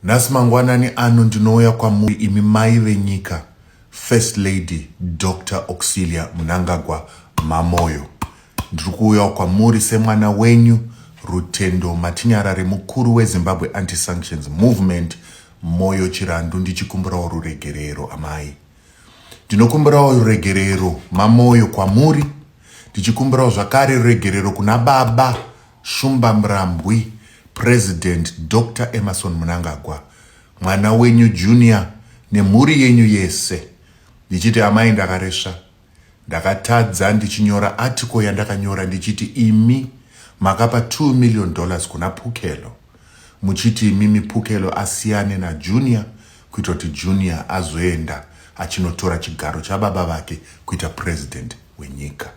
Nhasi mangwanani ano ndinouya kwamuri imi mai venyika, First Lady Doctor Auxilia Mnangagwa Mamoyo. Ndiri kuuyawo kwamuri semwana wenyu Rutendo Matinyarare mukuru weZimbabwe Anti-Sanctions Movement Moyo Chirandu ndichikumbirawo ruregerero amai. Ndinokumbirawo ruregerero Mamoyo kwamuri ndichikumbirawo zvakare ruregerero kuna baba Shumba Murambwi President Doctor Emmerson Mnangagwa mwana wenyu Junior nemhuri yenyu yese ndichiti amai ndakaresva ndakatadza ndichinyora article yandakanyora ndichiti imi makapa 2 million dollars kuna Pukelo muchiti imimi Pukelo asiyane naJunior kuita kuti Junior azoenda achinotora chigaro chababa vake kuita president wenyika.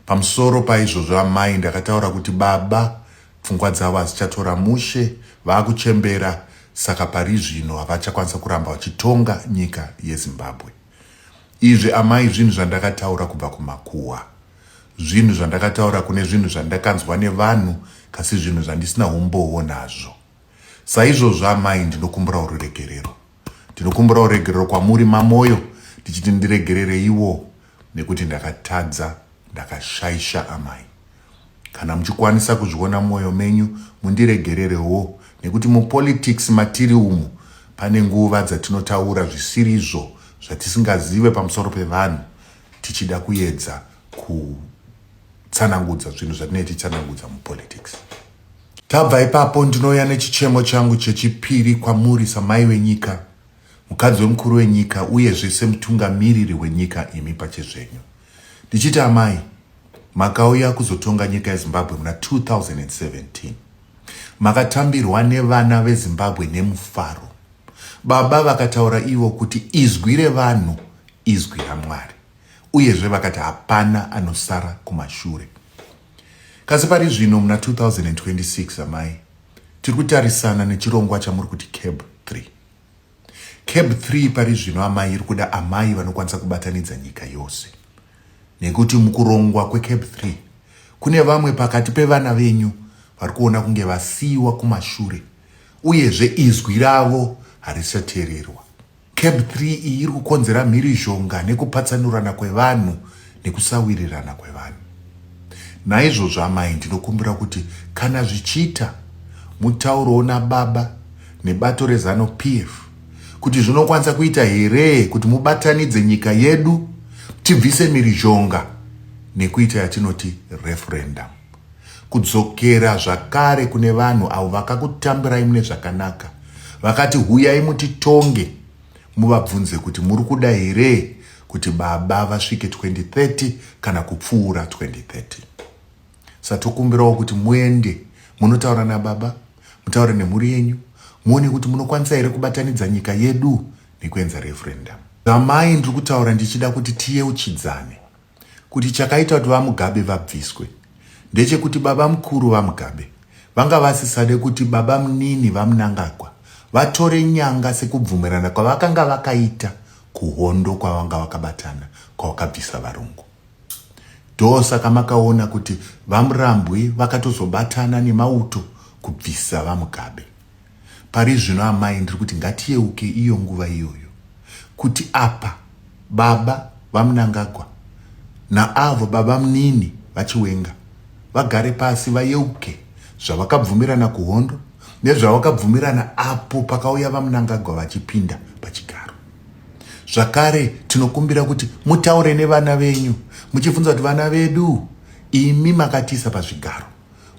Pamusoro paizvozvo amai ndakataura kuti baba pfungwa dzavo hadzichatora mushe vakuchembera saka parizvino havachakwanisa kuramba vachitonga nyika yeZimbabwe. Izvi amai zvinhu zvandakataura kubva kumakuhwa. Zvinhu zvandakataura kune zvinhu zvandakanzwa nevanhu kasi zvinhu zvandisina umbowo nazvo. Saizvozvo amai ndinokumburawo ruregerero. Ndinokumburawo ruregerero kwamuri mamoyo ndichiti ndiregerereiwo nekuti ndakatadza ndakashaisha amai. Kana muchikwanisa kuzviona mumwoyo menyu mundiregererewo nekuti mupolitics matiri umu pane nguva dzatinotaura zvisirizvo zvatisingazive pamusoro pevanhu tichida kuedza kutsanangudza zvinhu zvatinenge tichitsanangudza mupolitics. Tabva ipapo ndinouya nechichemo changu chechipiri kwamuri samai venyika, mukadzi wemukuru wenyika uyezve semutungamiriri wenyika imi pachezvenyu. Ndichiti amai, makauya kuzotonga nyika yeZimbabwe muna 2017. Makatambirwa nevana veZimbabwe nemufaro. Baba vakataura ivo kuti izwi revanhu izwi raMwari. Uyezve vakati hapana anosara kumashure. Kasi pari zvino muna 2026 amai, tiri kutarisana nechirongwa chamuri kuti CAB 3. CAB 3 pari zvino amai iri kuda amai vanokwanisa kubatanidza nyika yose. Nekuti mukurongwa kweCAB 3 kune vamwe pakati pevana venyu vari kuona kunge vasiyiwa kumashure uyezve izwi ravo harichateererwa. CAB 3 iyi iri kukonzera mhirizhonga nekupatsanurana kwevanhu nekusawirirana kwevanhu. Naizvozvo amai ndinokumbira kuti kana zvichiita mutaurewo nababa nebato reZanu PF kuti zvinokwanisa kuita here kuti mubatanidze nyika yedu tibvise mhirizhonga nekuita yatinoti referendum. Kudzokera zvakare kune vanhu avo vakakutambirai mune zvakanaka vakati huyai mutitonge muvabvunze kuti muri kuda here kuti baba vasvike 2030 kana kupfuura 2030. Satokumbirawo kuti muende munotaura nababa, mutaure nemhuri yenyu, muone kuti munokwanisa here kubatanidza nyika yedu nekuenza referendum. Amai ndiri kutaura ndichida kuti tiyeuchidzane kuti chakaita kuti VaMugabe vabviswe ndechekuti baba mukuru VaMugabe vanga vasisade kuti baba munini VaMnangagwa vatore nyanga sekubvumirana kwavakanga vakaita kuhondo kwavanga vakabatana kwavakabvisa varungu. Ndosaka makaona kuti VaMurambwi vakatozobatana nemauto kubvisa VaMugabe. Pari zvino amai ndiri kuti ngatiyeuke iyo nguva iyoyo kuti apa baba vaMnangagwa naavo baba munini vaChiwenga vagare pasi vayeuke zvavakabvumirana kuhondo nezvavakabvumirana apo pakauya vaMnangagwa vachipinda pachigaro. Zvakare tinokumbira kuti mutaure nevana venyu muchibvunza kuti vana vedu imi makatiisa pazvigaro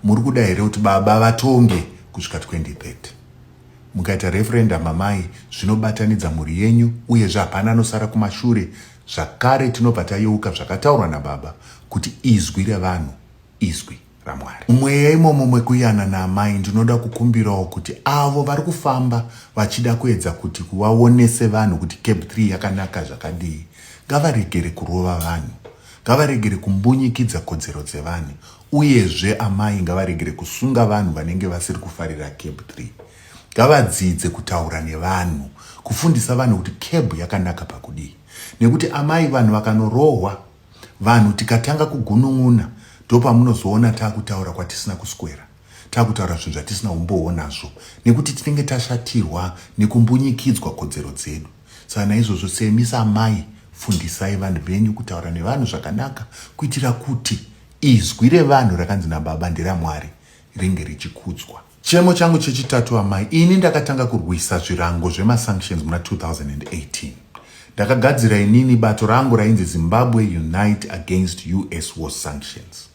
muri kuda here kuti baba vatonge kusvika 2030? Mukaita referendum amai zvinobatanidza mhuri yenyu uyezve hapana anosara kumashure zvakare tinobva tayeuka zvakataurwa nababa kuti izwi revanhu izwi raMwari. Mumweya imomo mekuyanana amai ndinoda kukumbirawo kuti avo vari kufamba vachida kuedza kuti kuvaonese vanhu kuti CAB 3 yakanaka zvakadii ngavaregere kurova vanhu ngavaregere kumbunyikidza kodzero dzevanhu Uyezve amai ngavaregere kusunga vanhu vanenge vasiri kufarira CAB 3. Ngavadzidze kutaura nevanhu, kufundisa vanhu kuti CAB yakanaka pakudii. Nekuti amai vanhu vakanorohwa, vanhu tikatanga kugunun'una ndopamunozoona takutaura kwatisina kuswera. Takutaura zvinhu zvatisina umbowo nazvo nekuti tinenge tashatirwa nekumbunyikidzwa kodzero dzedu. Saka naizvozvo, semi samai, fundisai vanhu venyu kutaura nevanhu zvakanaka, kuitira kuti izwi revanhu rakanzi nababa nderaMwari ringe richikudzwa. Chemo changu chechitatu, amai, ini ndakatanga kurwisa zvirango zvemasanctions muna 2018. Ndakagadzira inini bato rangu rainzi Zimbabwe Unite Against US War Sanctions.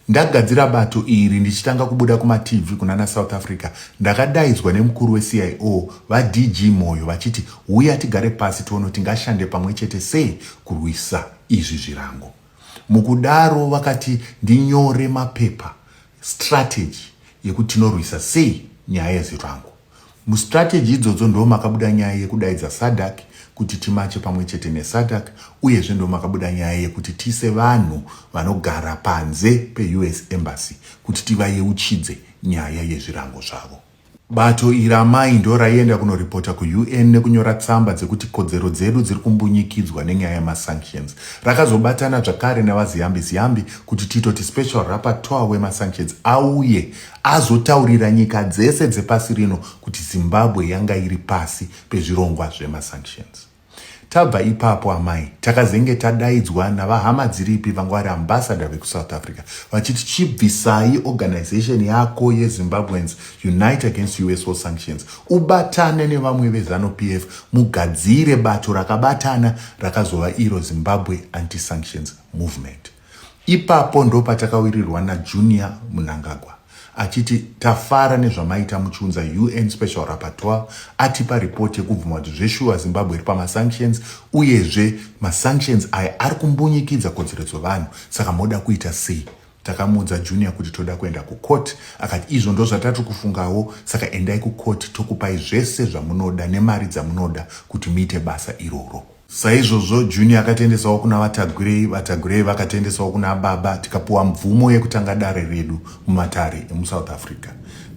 Ndagadzira bato iri, ndichitanga kubuda kumaTV kunana South Africa, ndakadaidzwa nemukuru weCIO, vaDG Moyo, vachiti, "Uya tigare pasi tione kuti tingashande pamwe chete sei kurwisa izvi zvirango." Mukudaro vakati ndinyore mapepa, strategy yekuti tinorwisa sei nyaya yezvirango. Mustrategy idzodzo ndo makabuda nyaya yekudaidza SADC kuti timache pamwe chete neSADC, uyezve ndo makabuda nyaya yekuti tise vanhu vanogara panze peUS Embassy kuti tivayeuchidze nyaya yezvirango zvavo. Bato iri, amai, ndo raienda kunoripota kuUN nekunyora tsamba dzekuti kodzero dzedu dziri kumbunyikidzwa nenyaya yemasanctions. Rakazobatana zvakare navaZiyambi Ziyambi kuti titoti special rapporteur wemasanctions auye azotaurira nyika dzese dzepasi rino kuti Zimbabwe yanga iri pasi pezvirongwa zvemasanctions. Tabva ipapo, amai, takazenge tadaidzwa navahama dziripi vanga vari ambassador vekuSouth Africa vachiti, "Chibvisai organization yako yeZimbabweans Unite Against US War Sanctions, ubatane nevamwe veZANU PF, mugadzire bato rakabatana," rakazova iro Zimbabwe Anti-Sanctions Movement. Ipapo ndo patakawirirwa naJunior Mnangagwa achiti, "Tafara nezvamaita muchiunza UN special rapporteur atipa ripoti yekubvuma kuti zveshuwa Zimbabwe iri pamasanctions, uyezve masanctions aya ari kumbunyikidza kodzero dzevanhu. Saka moda kuita sei?" Takamuudza Junior kuti toda kuenda kucourt. Akati, "Izvo ndo zvatati kufungawo, saka endai kucourt, tokupai zvese zvamunoda nemari dzamunoda kuti muite basa iroro." Saizvozvo Junior akatoendesawo kuna vaTagwirei, vaTagwirei vakatoendesawo kuna baba, tikapiwa mvumo yekutanga dare redu mumatare emuSouth Africa.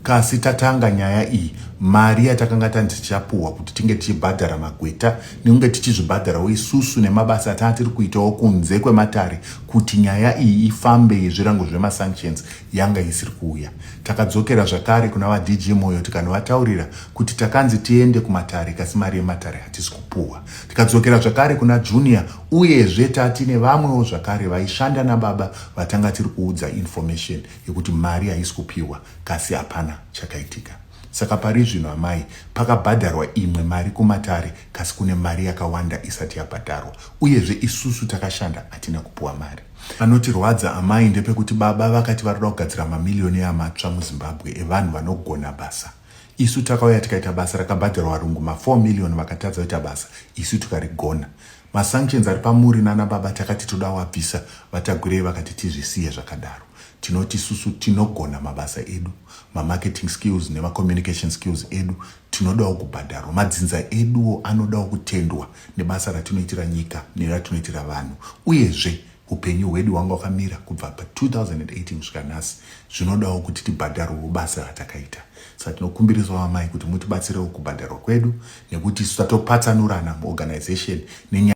Kasi tatanga nyaya iyi, mari yatakanga tanzi tichapuhwa kuti tinge tichibhadhara magweta nekunge tichizvibhadharawo isusu nemabasa atanga tiri kuitawo kunze kwematare kuti nyaya iyi ifambe yezvirango zvemasanctions, yanga isiri kuuya. Takadzokera zvakare kuna vaDG Moyo tikanovataurira kuti takanzi tiende kumatare, kasi mari yematare hatisi kupuhwa. Tikadzokera zvakare kuna Junior, uyezve tatine vamwewo zvakare vaishanda nababa vatanga tiri kuudza information yekuti mari haisi kupiwa, kasi hapana chakaitika. Saka pari zvino, amai, pakabhadharwa imwe mari kumatare, kasi kune mari yakawanda isati yabhadharwa, uyezve isusu takashanda hatina kupiwa mari. Panotirwadza, amai, ndepekuti baba vakati vari kuda kugadzira mamiliyoni matsva muZimbabwe evanhu vanogona basa. Isu takauya tikaita basa rakabhadharwa varungu ma4 million, vakatadza kuita basa, isu tikarigona. Masanctions ari pamuri nana baba takati toda wabvisa, vaTagwirei vakati tizvisiye zvakadaro. Tinoti isusu tinogona mabasa edu, mamarketing skills nemacommunication skills edu, tinodawo kubhadharwa. Madzinza eduwo anodawo kutendwa nebasa ratinoitira nyika neratinoitira vanhu, uyezve upenyu hwedu hwanga hwakamira kubva pa2018 kusvika nhasi, zvinodawo kuti tibhadharwewo basa ratakaita. Saka tinokumbirisawo, amai, kuti mutibatsirewo kubhadharwa kwedu, nekuti isu tatopatsanurana muorganization nenyaya.